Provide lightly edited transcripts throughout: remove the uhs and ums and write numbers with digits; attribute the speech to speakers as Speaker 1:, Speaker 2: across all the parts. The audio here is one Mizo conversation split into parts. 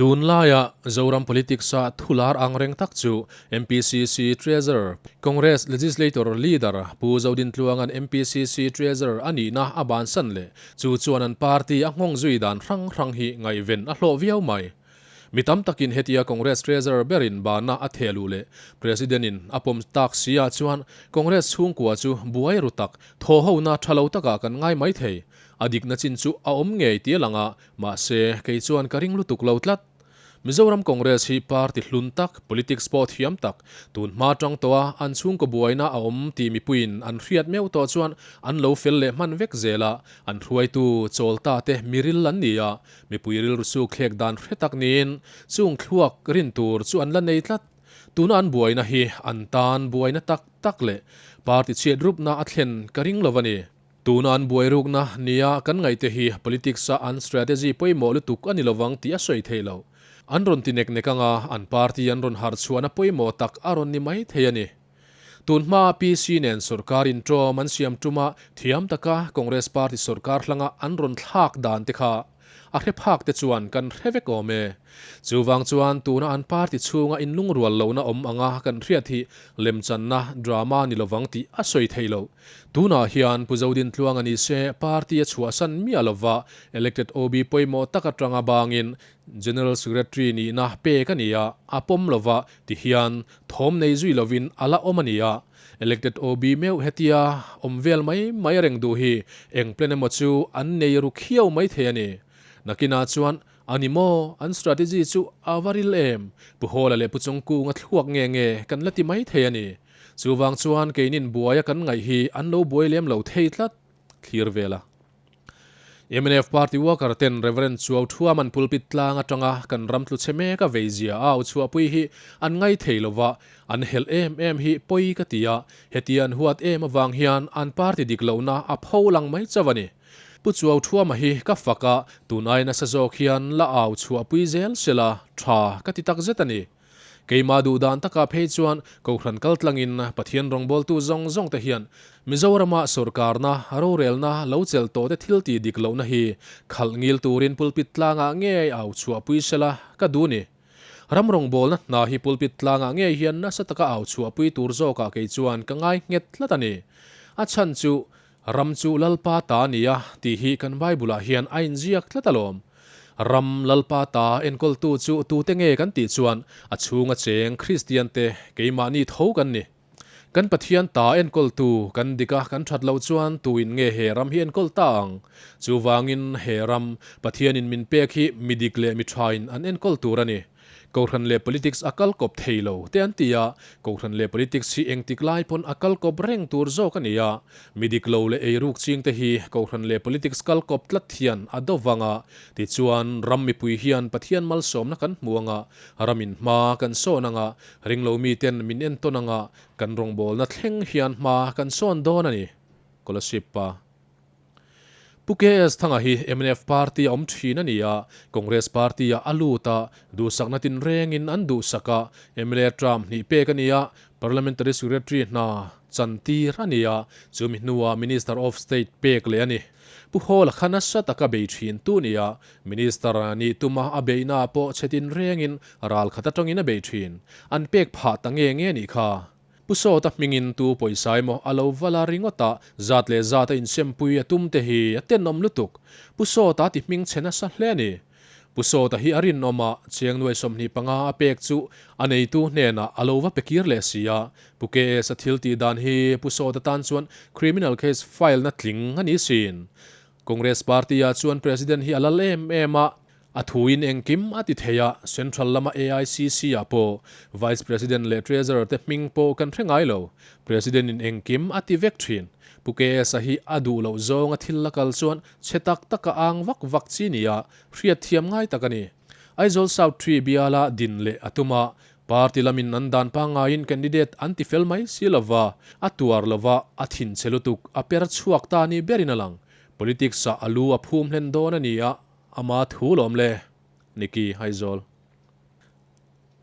Speaker 1: Tunlaia Zoram politics-a thular ang reng tak chu MPCC Treasurer, Congress Legislator Leader Pu Zodintluanga'n MPCC Treasurer a nihna a bansan leh chu chuan an party a nghawng zui dan hrang hrang hi ngaihven a hlawh viau mai. Mi tam takin hetia Congress Treasurer berin banna a theh luh leh President-in a pawm tak si ah chuan Congress chhungkua chu buai ru tak, thawhhona tha lo takah kan ngai mai thei. A dikna chin chu a awm ngei ti a lang a, mahse kei chuan ka ring lutuk lo tlat. Mizoram Congress hi party hlun tak, politics pawh thiam tak, tun hma tang tawh a an chhungkaw buaina a awm tih mipuiin an hriat meuh tawh chuan an lo fel leh hman vek zel a, an hruaitu chawl ta te miril an ni a, mipui rilru suk thlek dan hre tak niin chung thluak rin tur chu an la nei tlat. Tuna an buaina hi an tan buaina tak tak leh party chhiat rupna a thlen ka ring lo a ni. Tuna an buai rukna nia kan ngaihte hi politics-a an strategy pawimawh lutuk a ni lovang tih a sawi theih loh. An rawn ti nek nek anga an party an rawn harh chhuahna pawimawh tak a rawn ni mai thei a ni. Tun hmaa PC nen sorkar intawm an siam tuma thiam taka Congress party sorkar hlanga an rawn thlak dan te kha A hre phak te chuan kan hre vek awm e. Chuvang chuan tuna an party chhunga inlungrual lohna awm anga kan hriat hi lemchanna, drama, ni lovang tih a sawi theih loh. Tunah hian Pu Zodintluanga ni se party a chhuahsan miah lova elected OB pawimawh tak atanga bangin General Secretary nihna pek a ni a, a pawm lova ti hian thawm nei zui lovin a la awm a ni a. Elected OB meuh hetia awm vel mai mai reng duh hi eng plan emaw chu an nei ru khiau mai thei a ni. Nakinah chuan a ni maw an strategy chu a va ril em? Pu Hawla leh Pu Chungkung a thluak nge nge kan la ti mai thei a ni. Chuvang chuan keinin buaia kan ngaih hi an lo buai lem lo thei tlat. Thlir vel a. Mnf party worker ten Rev. Chuau Thuaman pulpit tlang atanga kan ram tlu chhe mek a vei zia a au chhuahpui hi an ngai thei lova, an helh em em hi pawi ka ti a, hetia an huat em avang hian an party dik lohna a pho lang mai chauh a ni. Pu Chuau Thuama hi ka fak a, tun ai nasa zawk hian la au chhuahpui zel sela tha ka ti takzet a ni. Keimah duh dan takah phei chuan Kohhran kaltlangin Pathian rawngbawltu zawng zawng te hian Mizorama sawrkarna, rorelna lo chelh tawh te thil tih dik lohna hi khalh ngil turin pulpit tlangah ngei au chhuahpui sela ka duh ni. Ram rawngbawlna hna hi pulpit tlangah ngei hian nasa taka au chhuahpui tur zawkah kei chuan ka ngai nghet tlat a ni. A chhan chu Ram chu Lalpa ta a ni a tih hi kan Bible-ah hian a inziak tlat alawm. Ram Lalpa ta enkawltu chu tute nge kan tih chuan a chhunga cheng Kristiante keimahni tho kan ni. Kan Pathian ta enkawltu kan dik a, kan that loh chuan tuin nge he ram hi enkawl ta ang? Chuvangin he ram Pathianin min pek hi mi dik leh mi thain an enkawl tur a ni. Kohhran leh politics a kal kawp thei lo te an ti a, Kohhran leh politics hi engtik lai pawn a kal kawp reng tur zawk a ni a, mi dik lo leh eiruk ching te hi Kohhran leh politics kal kawp tlat hian a do vang a, tichuan ram mipui hian Pathian malsawmna kan hmu anga, ramin hma kan sawn anga, ringlo miten min entawn anga, kan rawngbawlna thleng hian hma kan sawn dawn a ni. Kolasib pa. Pu KS Thanga hi mnf party a awm thin a ni a, Congress party ah a lut a, duhsakna tinrengin an duhsak a, mla term hnih pek a ni a, Parliamentary Secretary hna chantir a ni a, chumi hnuah Minister of State pek leh a ni. Pu Hawla kha nasa taka bei thin tu a ni a, Minister nih tuma a beihna pawh chhe tinrengin ral khat atangin a bei thin. An pek phah ta nge nge nih kha. Pu Sawta hmingin tu pawisa emaw a lo va la ringawt a, zat leh zat a insempui a tum te hi a tenawm lutuk. Pu Sawta ti hming chhe nasa hle a ni. Pu Sawta hi a rinawm a, cheng nuai 25 a pek chu a neitu hnenah a lo va pe kir leh si a. Pu KS a thil tih dan hi Pu Sawta tan chuan criminal case file na tling a ni sin. Congress party ah chuan President hi a lal em em a, A thuin engkim a ti thei a, Central lama AICC ah pawh Vice President leh Treasurer te hming pawh kan hre ngai lo. President in engkim a ti vek thin. Pu KS-a hi a duh loh zawnga thil la kal chuan chhe tak tak a ang vak vak chi nia hriat thiam ngai tak a ni. Aizawl South Tree biala din leh a tum a, party lamin an dan pangaiin candidate an ti fel mai si lova, a tuar lova a thinchhe lutuk a per chhuak ta ni berin a lang. Politics-ah a lu a phum hlen dawn a ni a, Ama thu lawm le, Nicky Aizawl.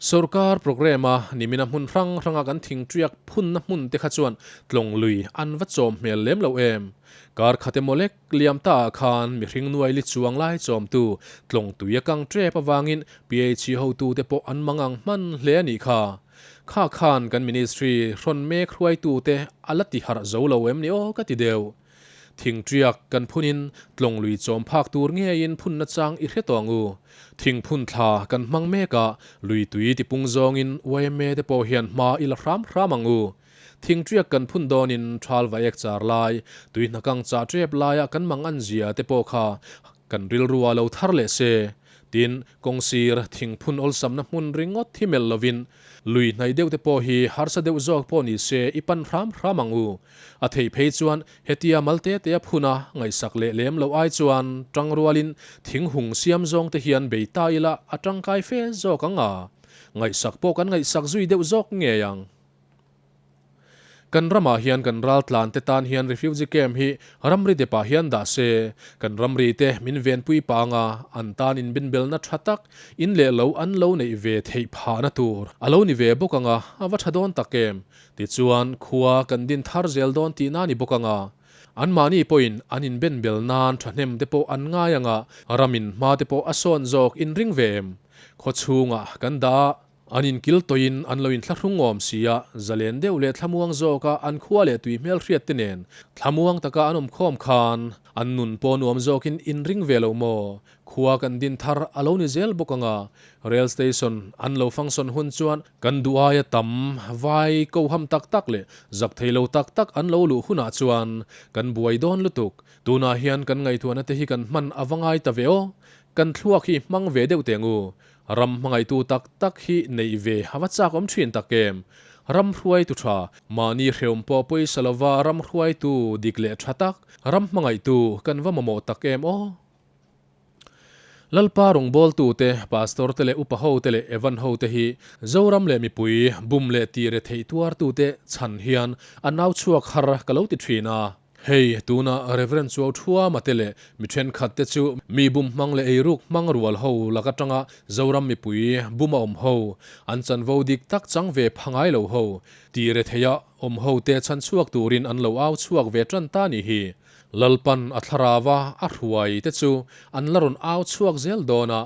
Speaker 1: Sorkar programme a nimina hmun hrang hranga kan thingṭiak phunna hmun te kha chuan tlawng lui an va chawm hmel lem lo em. Kar khat emaw lek liam ta ah khan mihring nuai li chuang lai chawmtu tlawng tui a kang ṭep avangin PHC hotute pawh an mangang hman hle a nih kha. Kha khan kan ministry hrawn mek hruaitute a la ti harh zo lo em ni aw ka ti deuh. Thingṭiak kan phunin tlawng lui chawm phak tur ngeiin phunna chang i hre tawh ang u. Thingphun thla kan hmang mek a, lui tui tipung zawngin yma te pawh hian hma i la hram hram ang u. Thingṭiak kan phun dawnin ṭhal va ek char lai, tui hnakang chah ṭep laia kan mang an zia te pawh kha kan rilru a lo thar leh se. Tin, kawngsir thingphun awlsamna hmun ringawt hi melh lovin lui hnaih deuh te pawh hi harsa deuh zawk pawh ni se i pan hram hram ang u. A theih phei chuan hetia mal te te a phun a, ngaihsak leh lem loh ai chuan tangrualin thing hung siam zawng te hian bei ta ila a tangkai fe zawk ang a, ngaihsak pawh kan ngaihsak zui deuh zawk ngei ang. Kan ramah hian kan raltlan te tan hian refugee camp hi ramri depah hian dah se, kan ramri te min venpui pang a, an tan inbinbelna tha tak, in leh lo an lo neih ve theih phahna tur a lo ni ve bawk ang a, a va tha dawn tak em? Tichuan, khua kan din thar zel dawn tihna ni bawk ang a, anmahni pawhin an inbenbel nan thahnem te pawh an ngai ang a, ramin hma te pawh a sawn zawk inring ve em? Khawchhungah kan dah a. An inkil tawhin an lo inthlahrung awm si a, zalen deuh leh thlamuang zawka an khua leh tui hmelhriat te nen thlamuang taka an awm khawm khan an nun pawh nuam zawkin inring ve lo maw? Khua kan din thar a lo ni zel bawk ang a, Rail Station an lo function hun chuan kan duh aia tam vai koham tak tak leh zak thei lo tak tak an lo luh hunah chuan kan buai dawn lutuk. Tunah hian kan ngaihtuahna te hi kan hman a va ngai ta ve aw. Kan thluak hi hmang ve deuh teh ang u. Ram hmangaihtu tak tak hi neih ve a va chak awm thin tak em? Ram hruaitu tha, mahni hreawm pawh pawisa lova ram hruaitu dik leh tha tak, ram hmangaihtu kan va mamawh tak em aw? Lalpa rawngbawltu te, Pastor te leh upa ho te leh Evan ho te hi Zoram leh mipui bum leh tih retheih tuartu te chhan hian a nau chhuak har ka lo ti thin a. Hei, tuna Reverend Chuau Thuama te leh mi thenkhat te chu mi bum hmang leh eiruk hmang rual ho lak atanga Zoram mipui bum a awm ho, an chanvo dik tak chang ve pha ngai lo ho, tih retheia awm ho te chhan chhuak turin an lo au chhuak ve tan ta ni hi. Lalpan a thlarava a hruai te chu an la rawn au chhuak zel dawn a,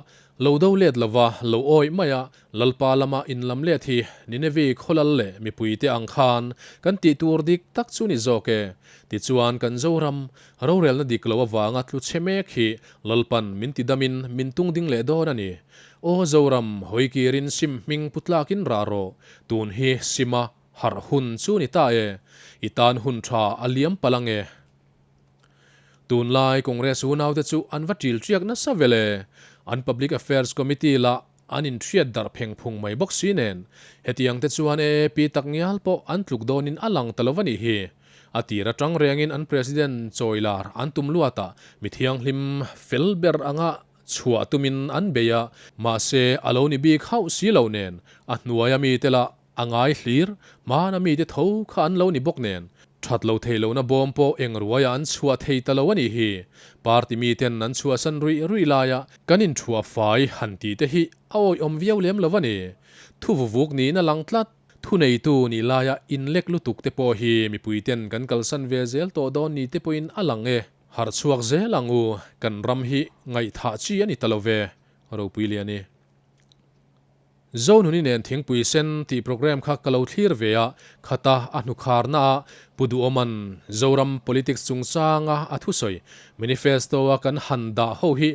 Speaker 1: lo do let lova lo awih mai a, Lalpa lama inlam let hi Ninevi khawlal leh mipuite ang khan kan tih tur dik tak chu ni zawk e. Tichuan kan Zoram, rorelna dik lo avanga tlu chhe mek hi Lalpan min ti damin min tung ding leh dawn a ni. Aw Zoram, hawi kirin sim hming pu tlakin rah rawh, tun hi sima harh hun chu ni ta e. I tan hun tha a liam palh ang e. Tunlai Congress unaute chu an va ṭil ṭiak nasa vel e. An Public Affairs Committee lah an inhriat darh pheng phung mai bawk si nen, hetiang te chuan AAP tak ngial pawh an tluk dawnin a lang ta lo a nih hi. A tir aṭang rengin an President chawilar an tum luatah mi thianghlim fel ber anga chhuah tumin an bei a, mahse a lo ni bik hauh si lo nen a hnuaia mite lah A ngai hlir, hmana mite tho kha an lo ni bawk nen, that lo thei lohna bawm pawh eng ruaiah an chhuah thei ta lo a nih hi. Party miten an chhuahsan ruih ruih laia kan inthuah fai han tih te hi a awihawm viau lem lo a ni. Thu vuvuk niin a lang tlat. Thuneitu nih laia inlek lutuk te pawh hi mipuiten kan kalsan ve zel tawh dawn ni te pawhin a lang e. Harh chhuak zel ang u, kan ram hi ngaihthah chi a ni ta lo ve, ropui lian i. Zonuni nen thingpui sen tih programme kha ka lo thlir ve a, khata a hnukharna a Pu Duhawman Zoram politics chungchanga a thusawi manifesto a kan han dah ho hi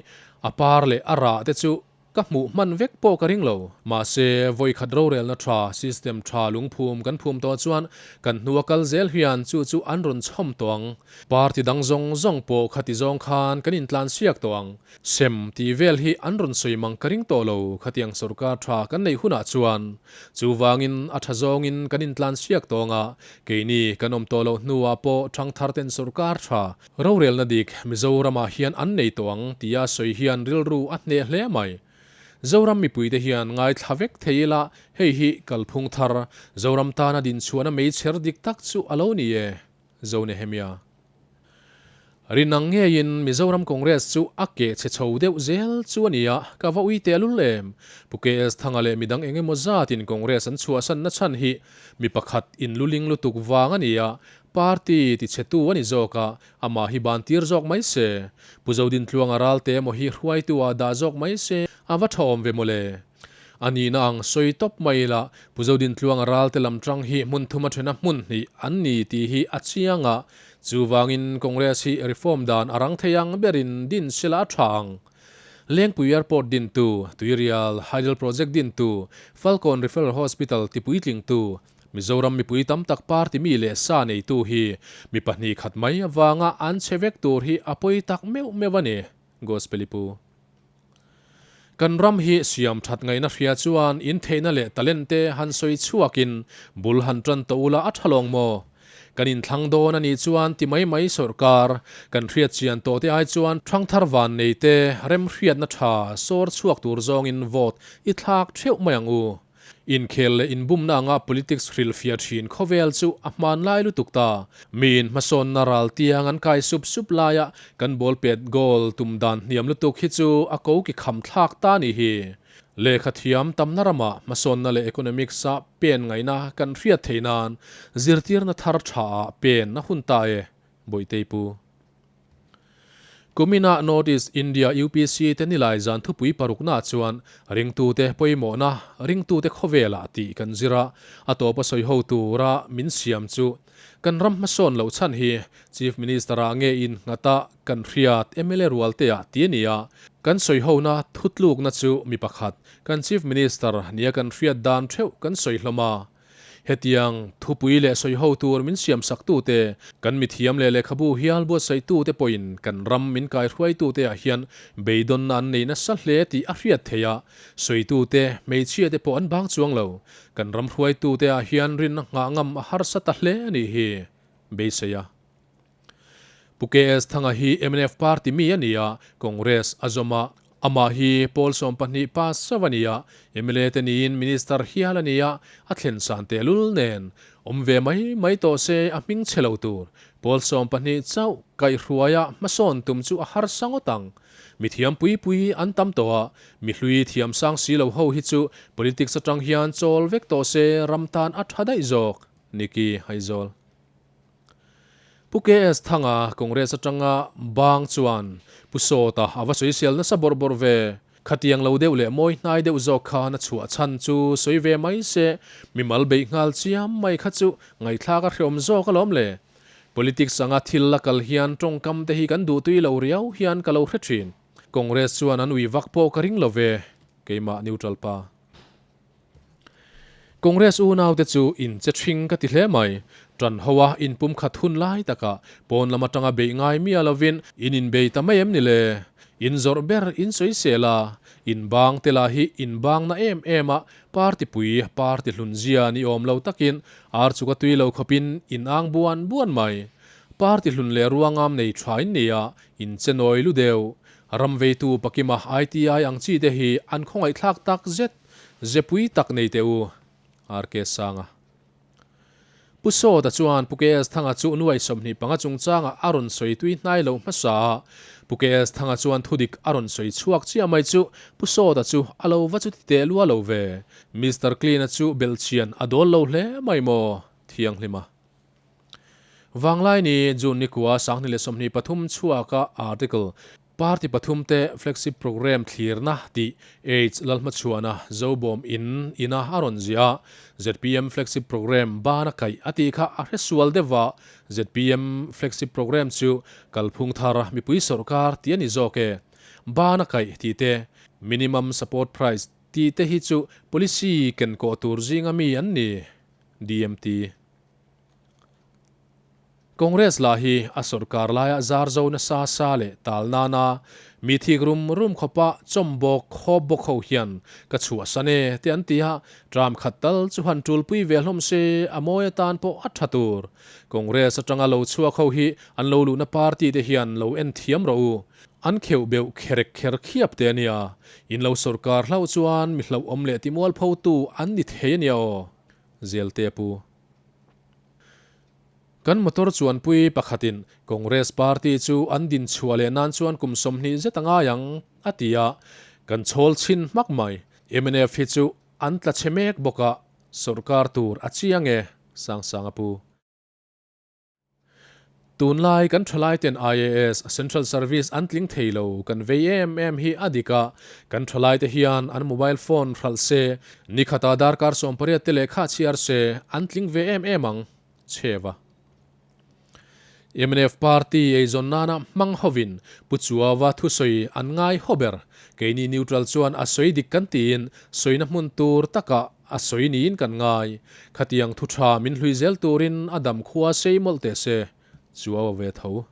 Speaker 1: a par leh a rah te chu ka hmuh hman vek pawh ka ring lo. Mahse, vawikhat rorelna tha, system tha lungphum kan phum tawh chuan kan hnua kal zel hian chu chu an rawn chhawm tawh ang. Party dang zawng zawng pawh khati zawng khan kan intlansiak tawh ang. Sem tih vel hi an rawn sawi mang ka ring tawh lo, khatiang sorkar tha kan neih hunah chuan. Chuvangin a tha zawngin kan intlansiak tawng a, keini kan awm tawh loh hnuah pawh thangthar ten sorkar tha, rorelna dik Mizoramah hian an nei tawh ang tia sawi hian rilru a hneh hle mai. Zoram mipuite hian ngaithla vek thei ila hei hi kalphung thar, Zoram tana dinchhuahna meichher dik tak chu a lo ni e. Zo Nehemia. Rinang ngeiin Mizoram Congress chu a keh chhe chho deuh zel chu a ni a, ka va ui tehlul em? Pu KS Thanga leh midang eng emaw zatin Congress an chhuahsan na chhan hi mi pakhat inluling lutuk vang a ni a, party tichhetu a ni zawk a, amah hi ban tir zawk mai se. Pu Zodintluanga Ralte emaw hi hruaitu ah dah zawk mai se, a va tha awm ve mawle. A nihna ang sawi tawp mai ila, Pu Zodintluanga Ralte lam tang hi hmun thuma thena hmun hnih an ni tih hi a chiang a, chuvangin Congress hi reform dan a rang thei ang berin din sela a tha ang. Lengpui Airport dintu, Tuirial Hydel Project dintu, Falkawn Referral Hospital tipuitlingtu, Mizoram mipui tam tak party mi leh sa neitu hi mi pahnih khat mai avanga an che vek tur hi a pawi tak meuh meuh a ni, Gospelipu. Kan ram hi siam that ngaihna hria chuan intheihna leh talent te han sawi chhuakin bul han tan tawh ula a tha lawng maw? Kan inthlang dawn a nih chuan ti mai mai sawrkar kan hriat chian tawh te ai chuan thangthar van nei te remhriatna tha sawr chhuak tur zawngin vote i thlak theuh mai ang u. Inkhel leh inbumna anga politics hrilhfiah thin khawvel chu a hmanlai lutuk ta. Miin hmasawnna ral tiang an kai sup sup laia kan ball pet goal tum dan hniam lutuk hi chu a ko ki kham thlak ta ni hi. Lehkha thiam tamna ramah hmasawnna leh economics a pen ngaihna kan hriat theih nan zirtirna thar tha ah pen a hun ta e, Bawihtei pu. Kumina North East India UPC te nilai zan thupui paruknaah chuan ringtute pawimawhna, ringtute khawvelah tih kan zir a, a tawpa sawi ho tura min siam chu kan ram hmasawn loh chhan hi Chief Minister-ah nge innghat a kan hriat mla rualteah ti a ni a, kan sawi hona thutlukna chu mi pakhat kan Chief Minister nia kan hriat dan theuh kan sawi hlawm a. Hetiang thupui leh sawiho tur min siamsaktute, kan mithiam leh lehkhabu hial buatsaihtute pawhin kan ram min kaihruaitute ah hian beidawnna an nei nasa hle tih a hriat theih a, sawitute, hmeichhiate pawh an bang chuang lo. Kan ram hruaitute ah hian rinna nghah ngam a harsa ta hle a nih hi, beisei a. Pu KS Thanga hi mnf party mi a ni a, Congress a zawm a, amah hi pawl 12 pass chauh a ni a, mla te niin minister hial a ni a, a thlen san tehlul nen awm ve mai mai tawh se a hming chhe lo tur. Pawl 12 chauh kaihhruaia hmasawn tum chu a harsa ngawt ang. Mi thiam pui pui an tam tawh a, mi hlui thiam sang si lo ho hi chu politics atang hian chawl vek tawh se ram tan a tha daih zawk, Nicky Aizawl. Pu KS Thanga Congress atanga bang chuan Pu Sawta a va sawisel nasa bawrh bawrh ve. Khatiang lo deuh leh mawi hnai deuh zawk khan a chhuah chhan chu sawi ve mai se, mimal beih nghal chiam mai kha chu ngaihthlak a hreawm zawk alawm le. Politics anga thil la kal hian tawngkam te hi kan duhtui lo riau hian ka lo hre thin. Congress chuan an ui vak pawh ka ring lo ve, keimah neutral pa. Congress unaute chu in che thing ka ti hle mai. Tan ho a inpum khat hun lai takah pawn lam atanga beih ngai miah lovin in inbei ta mai em ni le? In zawrh ber in sawisel a, in bang te lah hi in bang na em em a, party pui party hlun zia ni awm lo takin ar chu ka tui lo khawpin in ang buan buan mai. Party hlun leh ruangam nei tha in ni a, in che nawi lu deuh. Ram veitu Pakima ITI ang chi te hi an khawngaihthlak tak zet. Zepui tak nei teh u, RK Sanga. Pu Sawta chuan Pu KS Thanga chu nuai 25 chungchangah a rawn sawi tui hnai lo hmasa a. Pu KS Thanga chuan thudik a rawn sawi chhuak chiah mai chu Pu Sawta chu a lo va chuti teh lua lo ve. Mister Clean-a chu belhchian a dawl lo hle mai maw? Thianghlima. Vanglai ni June nikua 2023 chhuaka article Party pathum te flagship programme thlirna tih Aids Lalhmachhuana Zobawm in ina a rawn ziah a, zpm flagship programme ban a kaih a tih kha a hre sual deuh va, zpm flagship programme chu kalphung thar mipui sawrkar tih a ni zawk e. Ban a kaih tih te, minimum support price tih te hi chu policy kenkawh tur zinga mi an ni, DMT. Congress lah hi a sawrkar laia zar zo nasa sa leh tal nana mi thik rum rum khawpa chawm bawk khawp bawk ho hian ka chhuahsan e te an ti a, tram khat tal chu han tulpui ve hlawm se a mawi atan pawh a tha tur. Congress atanga lo chhuak ho hi an lo luhna party te hian lo en thiam rawh u. An kheuh beuh kherek kher khiap te a nia. In lo sawrkar hlauh chuan mi hlauhawm leh timualphotu an ni thei a nia aw. Zelte pu. Kan motor chuanpui pakhatin Congress party chu an din chhuah leh nan chuan kum 20 zet a ngai ang, a ti a, kan chhawl chhin hmak mai. Mnf hi chu an tla chhe mek bawk a, sawrkar tur a chiang e, Sangsanga pu. Tunlai kan thalaiten IAS, Central Service, an tling thei lo, kan vei em em hi a dik a, kan thalaite hian an mobile phone hralh se, nikhata darkar 18 te lehkha chhiar se, an tling ve em em ang, chheva. Mnf party eizawn nana hmang hovin Pu Chuaua thusawi an ngai haw ber, keini neutral chuan a sawi dik kan tiin sawina hmun tur takah A sawi niin kan ngai. Khatiang thu tha min hlui zel turin a dam khua sei mawlh teh se, chuau a ve tho.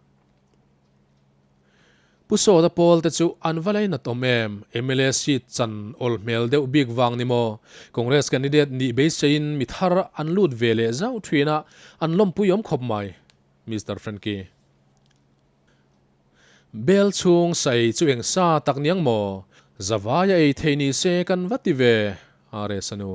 Speaker 1: Pu Sawta pawl te chu an va lainat awm em? Mla seat chan awl hmel deuh bik vang ni maw? Congress candidate nih beiseiin mi thar an lut ve leh zauh thin a, an lawmpui awm khawp mai. Mister Frankie. Bel chhung sai chu eng sa tak niang maw? Zavaia ei thei ni se kan va ti ve, RS a nu.